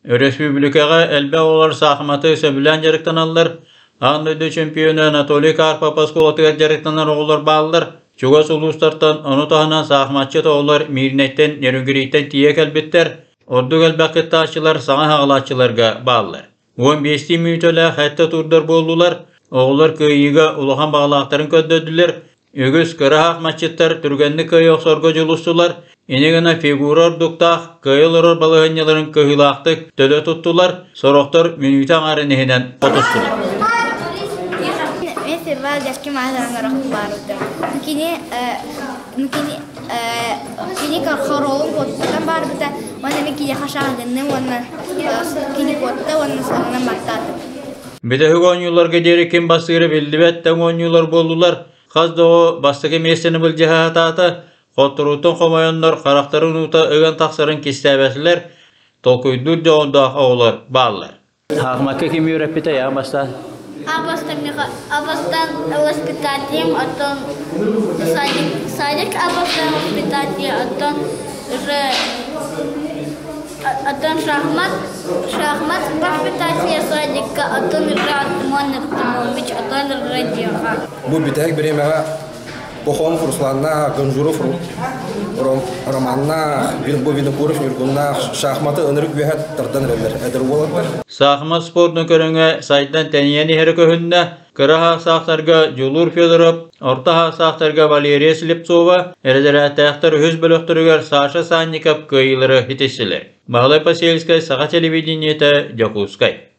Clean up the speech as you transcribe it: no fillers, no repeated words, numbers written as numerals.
Өрөспүүбүлүкэҕэ элбэх оҕолор саахыматы сөбүлээн дьарыктаналлар. Аан дойду чемпиона Анатолий Карпов оскуолатыгар дьарыктанар оҕолор бааллар. Чугас улуустартан, ону таһынан саахыматчыт оҕолор Миирнэйтэн, Нерюнгрийтэн тиийэ кэлбиттэр. Ордук элбэх кыттааччылар саҥа саҕалааччыларга бааллар. 15 мүнүүтэлээх сэттэ туурдар буоллулар. Оҕолор кыайыыга улахан баҕалаахтарын көрдөрдүлэр. Үгүс кыра аахмаччыттар түргэнник кыайа охсорго дьулустулар, ини гына фигура ордуктаах кыайа олорор балаһыанньаларын кыһыылаахтык төлө туттулар, сорохтор мүнүүтэ аҥаарын иһинэн хотустулар. Мен сперва дядьки баарбытым. Кини кини кини хоролун куоттан баарбыта, уонна мен киниэхэ шаҕагынным уонна кини куотта уонна солонон баттаатым. Бүтэһик оонньууларга диэри ким бастыыра биллибэт тэҥ оонньуулар буоллулар. Хас да оҕо бастакы миэстэни былдьаһа сатаата, хотторууттан хомойоннор харахтарын уута ыган тахсарын кистээбэтилэр, толкуйдуур дьоҕурдаах оҕолор бааллар. Хаахмакка ким үөрэппитэ я бастаан? Абастан воспитателем, оттон садик, садик абастан воспитатель, оттон уже Оттон шахмат, шахмат воспитателя садикка, оттон Артемон Артемович, оттон радиоға. Бу бүтэһик бириэмэҕэ Похомов Русланнаах, Ганжуров Романнаах, Винокуров Ньургуннаах шахматы ынырык үөһэ тардан эрэллэр эдэр уолаттар. Саахымат спордун көрүҥэ сайдан тэнийэн иһэрэ көһүннэ. Кыра саахтарга Дьулуур Федоров, орто саахтарга Валерия Слепцова, эрэдэрээттээхтэр үһүс бөлөхтөрүгэр Саша Санников кыайыылары ситистилэр. Баһылай Посельскай, Саха телевидениетэ, Дьокуускай.